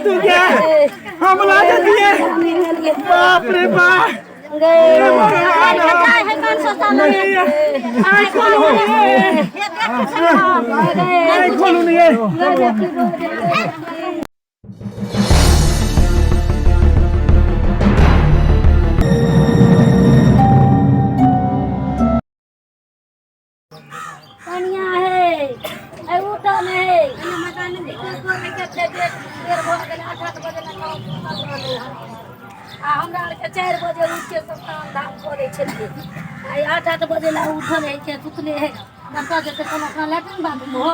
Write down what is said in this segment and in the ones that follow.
तू क्या हमला दे दिए। बाप रे बाप, नहीं खोलू नहीं है। कनिया है ए उठो ने है मकान में कते देर देर भऽ गेलै, 8-8 बजे लग सुतल रहलै हन। आ हमरा आरके 4 बजे उठि के सब काम धाम करै छलियै। आ 8-8 बजे ला उठल है के सुतले है, कतऽ जेतै? कोनो अपना लैट्रिन बाथरूम हो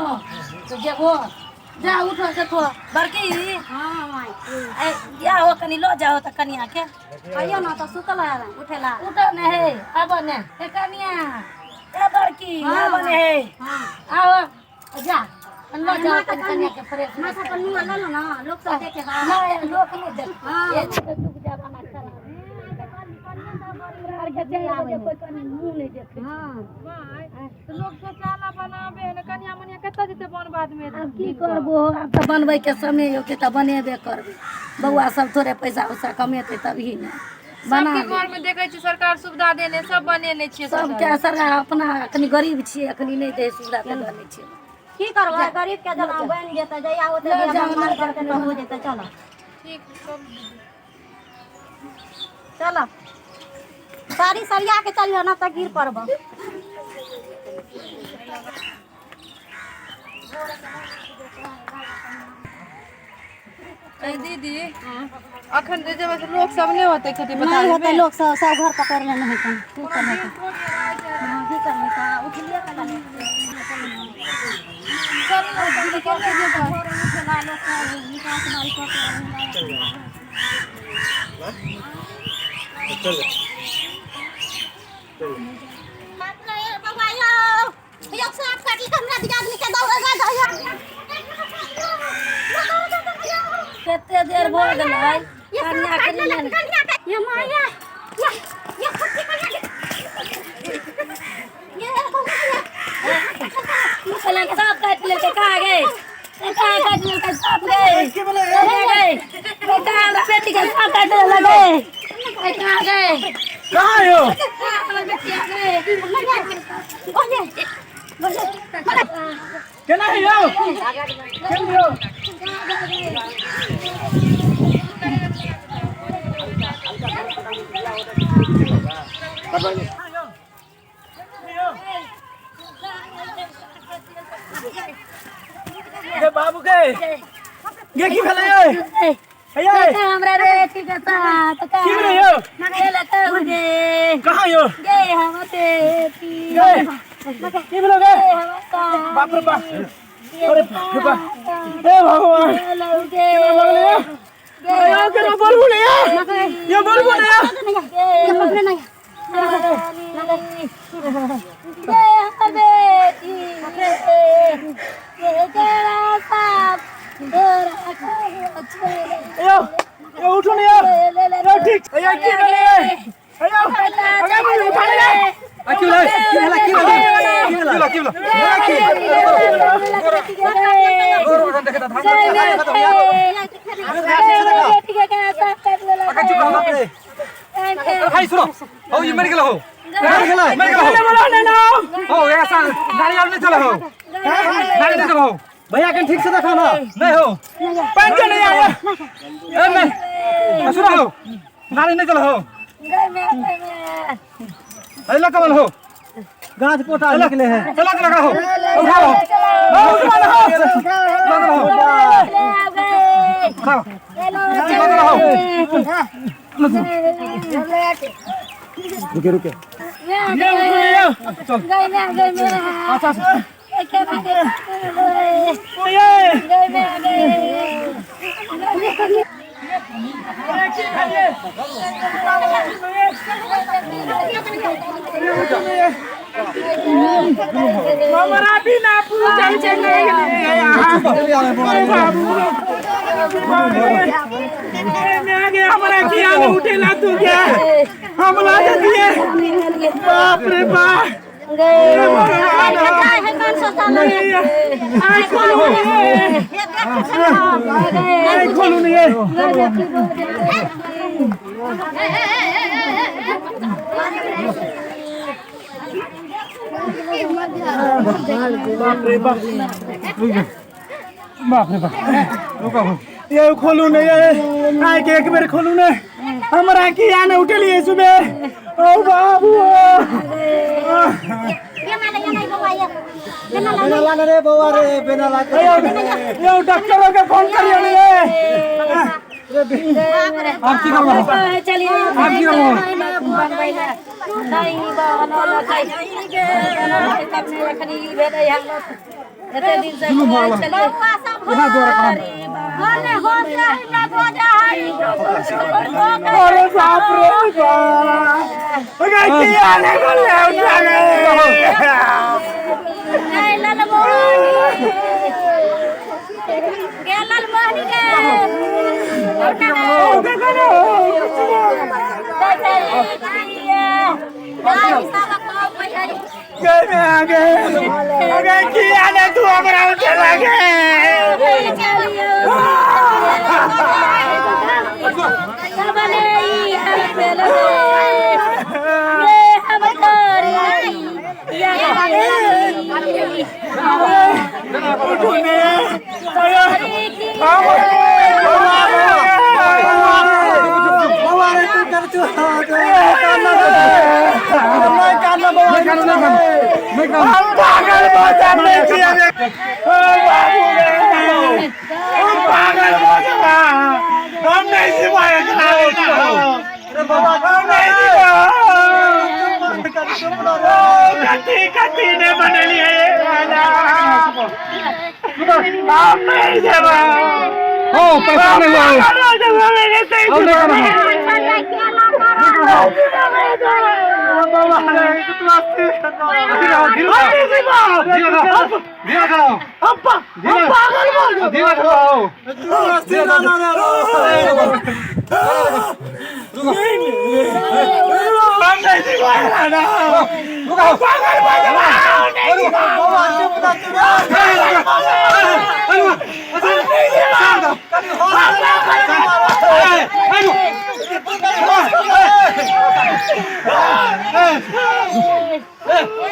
तऽ जेबो। जा उठो देखो बड़की। हाँ माई। ए या हो कनी लो जाओ तऽ कनिया के। कहियो ना तऽ सुतल है, उठेला। उठो ने हे, आबो ने हे कनिया, ए बड़की। आबो ने हे। हाँ। आओ जा लो जाओ कनी कनिया के फ्रेश। माथा पर नुआ लऽ लो ना, लोग सब देखे। हाँ। नहीं, लोक नहीं देख। हाँ। ये तो चुप जमाना खराब है। आर के 4 बजे कोई कनी मुंह नहीं देखे। हाँ। तऽ लोग शौचालय बनाबे है ने, कनिया मनिया कतऽ जेतै बन बाद में? आब की करबो, आब तऽ बनबै के समय होतै तऽ बनेबे करबै। बौआ सब थोड़े पैसा उसा कमेतै तभी ने बना। सबके घर में देखै छी सरकार सुविधा देने, सब बनेने छियै। सबके सरकार अपना अखनी गरीब छियै, अखनी नहि दै सुविधा तऽ बनै छै। की करबै, गरीब के जेना बनि जेतै, जहिया होतै लऽ जाउ, भगवान लऽ करतै तऽ हो जेतै। चलो। ठीक। चलो, साड़ी सरिया के चलियो ना तऽ गिर पड़बो। ए दीदी, अखन जे जेबै से लोक सब नहि होतै खेती नहि पथारी होतै। में? लोक सब सब घर पकड़ लेने हेतै। की करबै तऽ? हाँ, की करबै तऽ? उठलियै तऽ चलू ने दीदी, केने जेबै? कते देर भऽ गेलै कनिया के नहि। ये माया ये ये कुत्ती कनिया के ये मुसलन साँप काटि लेलकै। कहाँ गए? कहाँ काटि लेलकै साँप गए? गए कहाँ? हमरा बेटी के साँप काटि लेलकै। गए कहाँ? गए कहाँ हो? कहाँ हमर बेटी आ गए? केना है यौ? केना यौ? गे बाबू के गे की भेलै यै? हे यै। हमरा बेटी के साँप। की भेलै यौ? गे। कहाँ यौ? गे हमर बेटी। गे की भेलै गे? हमर बाप रे बाप, अरे बाप रे बाप, हे भगवान, केना भगलै यौ? यौ केना बोलबू ने यौ? यौ बोलबू ने यौ? यौ यौ उठू ने यौ। यौ ठीक यौ, की भेलै यौ? अगे बोलू, उठा ले। आ की भेलै? की भेलै? की भेलै? की भेलै? की भेलै? अखन चुप रहो बाप रे। भाई सुनो, हो ई मर गेल हो, मर गेल, मर गेल हो। बोलो ने ना। हो ऐसा नाली आर नहीं चलो हो, नाली नहीं चलो हो। भैया कन ठीक से देखा ना। नहीं हो। पानी के नहीं आया। ए नहीं, सुनो हो, नाली नहीं चलो हो। अरे ला कमल हो। गाछ पोटा निकले है। चला के लगा हो, उठाओ उठा ना हो। लगा हो, उठाओ लगा हो। रुके रुके ये उठो ने यौ। चल, अच्छा अच्छा। ये हमरा बिना पूछल चले गेलियै। बाबू गे, हमरा किया नहीं उठेला तू? क्या हमला दे दिए? बाप रे बाप। खोलू नहीं ये। बाप रे बाप, बाप रे बाप। ये खोलू नहीं ये, आय के एक बेर खोलू नहीं। हमरा किया ने उठलिए सुबह। ओ बाबू, रे बौआ रे, बिना ला। यो डॉक्टर के फोन करियो ने ये। आप की करबो? चलिए। आप की करबो? एते दिन से अरे बाप रे बाप, अरे किया ने बोले उठा गए। गए में आ गए। अरे किया ने तू हमरा उठे लगे। उठू ने। बौआ रे, तू कर तू कान नहीं, कान बौआ। नहीं कानू, नहीं कानू, नहीं कानू। हम पागल भऽ जाबै छी। अरे ओ बाबू रे, ओ पागल भऽ जेबा। हम नहीं जीवा एकरा। रे बौआ, हम नहीं जीवा। कथी कथी ने बनेलिए? हम नहीं जेबा। हो पैसा नहीं हुआ। पागल हो जेबा मेरे से। अब नहीं कानू। धीरे रहो, धीरे रहो, धीरे रहो, धीरे रहो। हम नहीं जीवा एकरा। पागल भऽ जेबा। नहीं जीवा।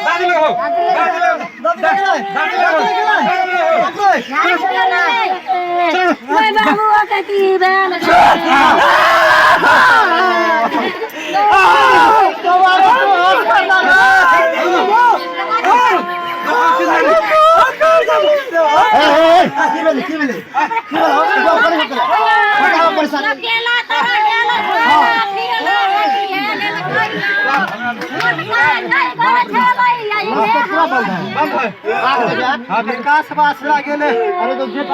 दादी लग हो, दादी लग, दादी लग। बाबू की भेल? की भेलै? की भेलै? की भेलै? परेशान। विकास बासला गेले। अरे तो गेट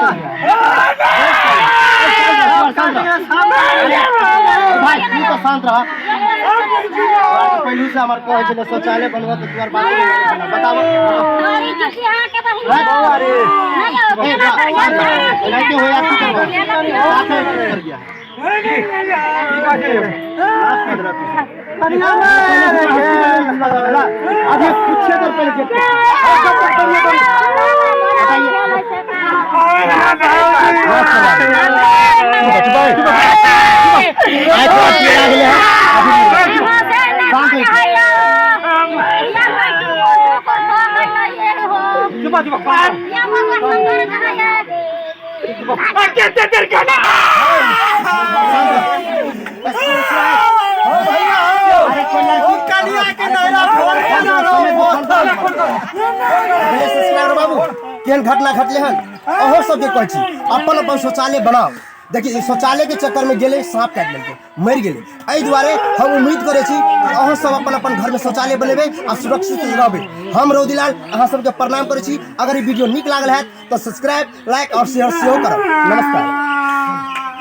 भाई, तू तो शांत रह। पहलू से हमार कहै छलै शौचालय बनबऽ, तऽ तोहर बात नहीं मानै छलै। बताबऽ। अरे एनाहिते होय, आब की करबै? साफे कर गया। अभी कुछ देर पहले गेट बाबू, केहन घटना घटले हन। अहो सबके कहै छी, अपन अपन शौचालय बनाउ। देखिए, ई शौचालय के चक्कर में गेलै, साँप काटि लेलकै, मरि गेलै। एहि दुआरे हम उम्मीद करै छी कि अहाँ सब अपन अपन घरमे शौचालय बनेबै आ सुरक्षित रहबै। हम रौदीलाल अहाँ सबके प्रणाम करै छी। अगर ई वीडियो नीक लागल हैत तऽ सब्सक्राइब, लाइक और शेयर सेहो करब। नमस्कार।